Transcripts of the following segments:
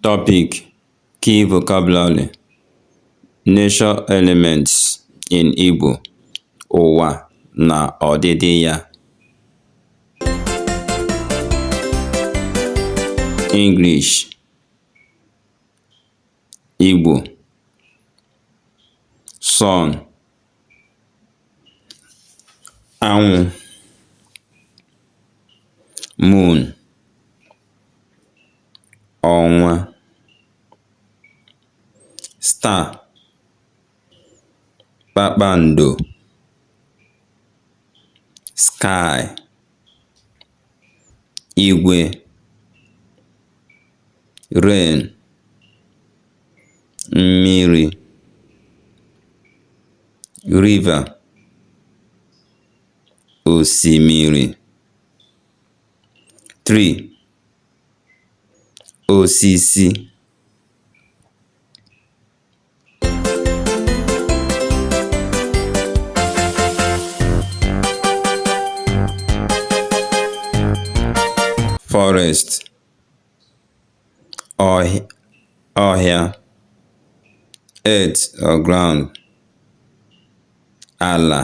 Topic: Key vocabulary, Nature elements in Igbo, Ụwa na ọdịdị ya. English, Igbo, Sun, Anwụ, Moon, Ọnwa, Star, Kpakpando, Sky, Igwe, Rain, Mmiri, River, Osimiri, Tree, Osisi. Forest, ọhịa, earth or ground, ala,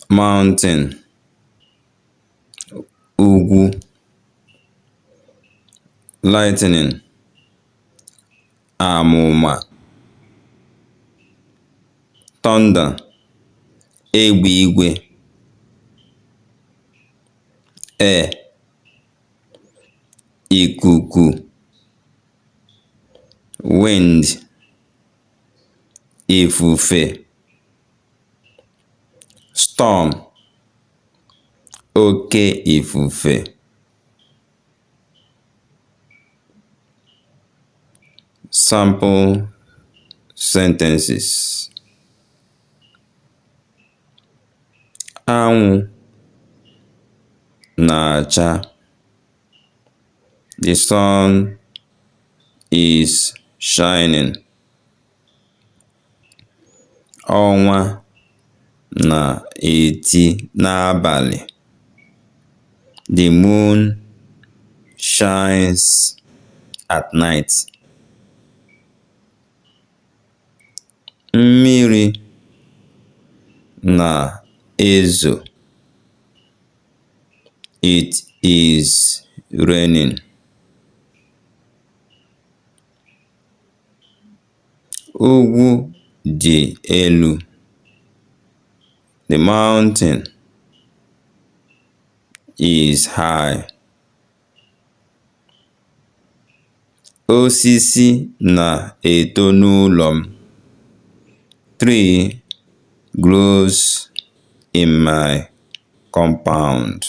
mountain, ugwu, lightning, amụma, thunder, egbe igwe, air, ikuku, wind, ifufe, storm, oke ifufe. Sample sentences. Anwụ na-acha. The sun is shining. Ọnwa na-eti n'abalị. The moon shines at night. Mmiri na-ezo. It is raining. Ugwu dị elu. The mountain is high. Osisi na-eto n'ụlọ m. Tree grows in my compound.